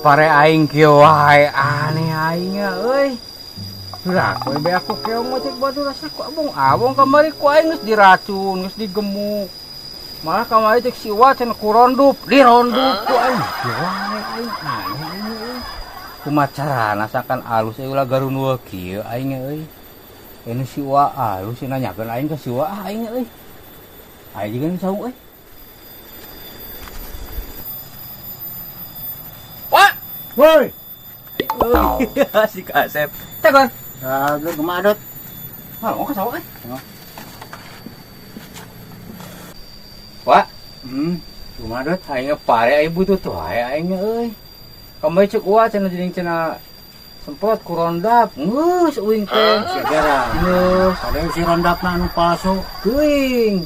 Pare aing kieu wae aneh aing nya euy. Lah kowe be aku keong mah cek batur rasa ku abong-abong kamari ku aing geus diracun, geus digemuk. Malah kamari cek si Uwa cenah ku rondup, dirondup ku aing. Kieu wae aing aneh aing euy. Kumaha carana sangkan alus euy ulah garunul kieu aing euy. Ini si Uwa alus nanyakeun aing ka si Uwa ah aing euy. Aing juga saung euy. Wah, Woi, si Kasep. Cakor. Kagak kumaha, Dot? Ah, mau ka sawah euy. Wah, Kumaha, Dot? Aing pare aing butuh tuh wae aing euy. Kamari cek Uwa cenah jeung cenah semprot ku rondap. Geus uing teh. Segera. Geus. Ada si rondapna anu palsu. Teuing.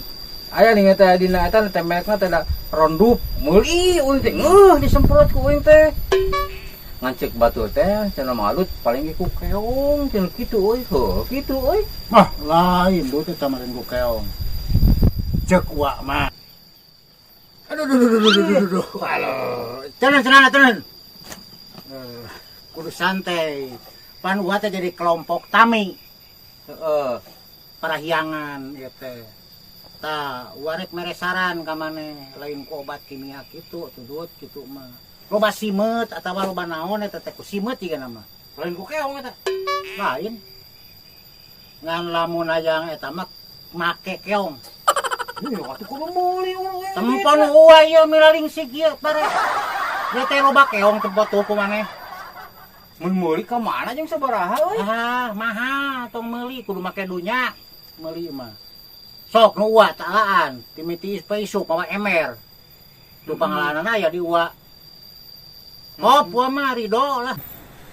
Aya nih teh dina eta teh merekna teh da rondup. Meuli uing teh ngeuh disemprot ku uing teh. Ngan cek batur teh cenah malut paling ge ku keong cenah kitu euy. Heuh kitu euy. Mah lain Dut eta mah ku keong. Cek Uwa mah. Aduh aduh aduh aduh aduh aduh. Halo. Tenang tenang tenang. Kudu santai. Pan Uwa teh jadi kelompok tami. Heeh. Parahyangan ieu teh. Tah, Uwa rek mere saran ka maneh, lain ku obat kimia kitu atuh Dut kitu mah. Loba simeut atawa loba naon eta teh ku simeut jiga nama. Lain ku keong eta. Lain. Ngan lamun hayang eta mah make keong. Ih, atuh kudu meuli urang. Tempon Uwa ieu milaling sig ieu pare. Ieu teh loba keong tempat tuh ku maneh. Mun meuli ka mana jeung sabaraha euy? Ah, mahal tong meuli kudu make dunya meuli mah. Sok nu Uwa taalaan, timiti isuk mawa emer. Du pangalanan aya di Uwa. Kop Uwa mah ridho lah.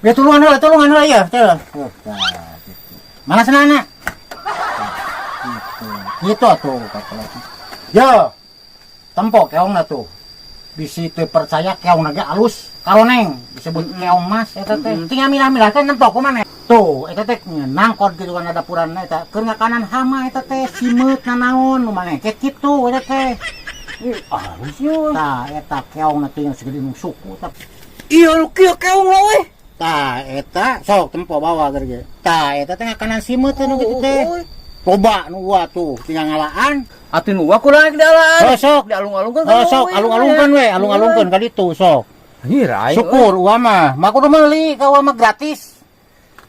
Ya tulungan heula, tulungan heula ya, teh. Tuh, tah gitu. Mana senana? Gitu. Gitu atuh kata lagi. Yo. Tempo keongna tuh. Bisi teu percaya keongna ge alus karoneng disebut keong mas eta teh. Tinggal milah-milah teh nempo ku maneh. Tuh, eta teh nangkot gitu kan dapuran eta. Keur ngakanan hama eta teh simeut nanaon nu maneh ke kitu eta teh. Ih, alus ye. Tah, eta keongna teh yang segede nu suku tah. Iya lu kieu keong lah euy. Tah, eta sok tempo bawa keur ge. Tah, eta teh ngakanan simeut teh nu kitu teh. Loba nu Uwa tuh tinggal ngalaan. Atuh nu Uwa kurang di alaan. Oh, sok. Dialung-alungkeun Oh, sok alung-alungkeun we, alung-alungkeun ka ditu sok. Anjir aing. Syukur Uwa mah, mah kudu meuli ka Uwa mah gratis.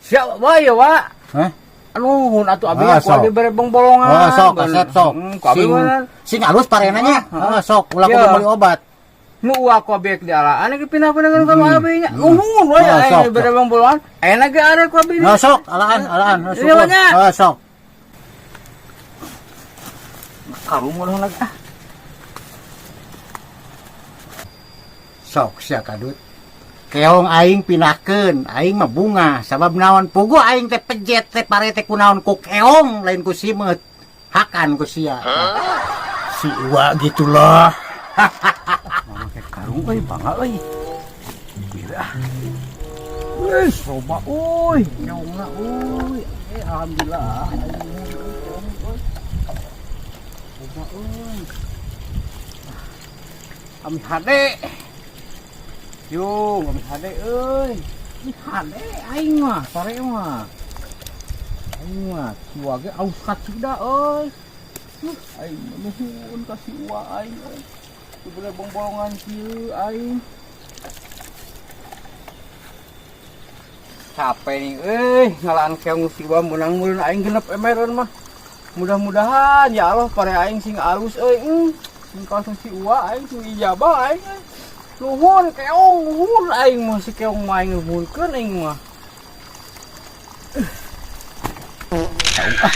Siap wae ya, Wak. Hah? Anuhun atuh abi Ah, ku abi sok. bere bongbolongan. Oh, sok kasep sok. Ku abi Sing mah. sing alus parenanya. Ah, Oh, sok ulah kudu Ya. meuli obat. Nu Uwa ku abi di alaan ge pindah-pindah ka abi nya. Nuhun wae Ah, aing sok, bere bongbolongan. Ayeuna ge are ku abi. Oh, sok alaan alaan. Oh, Iya, syukur. nya. Oh, sok. Karung ulah lagi ah. Sok sia kadut. Keong aing pindahkeun, aing mah bunga sabab naon pugu aing teh pejet teh pare teh kunaon ku keong lain ku simeut. Hakan ku sia. Si Uwa gitulah. Make karung euy bangga euy. Gila ah. Wih, loba euy, keongna euy. Alhamdulillah aing keong euy. Loba euy. Ami hade. Yo, ami hade euy. Ami hade aing mah, sore mah. Aing mah si Uwa ge aus kacida euy. Aing mah nuhun ka si Uwa aing euy. Dibere bongbolongan kieu aing. Capek nih euy, ngalaan keong si Uwa meunang meureun aing genep emereun mah. Mudah-mudahan ya Allah pare aing sing alus euy. Sing kaos si Uwa aing sing ijabah aing euy. Nuhun keong, nuhun aing mah si keong mah aing nuhunkeun aing mah. Ah.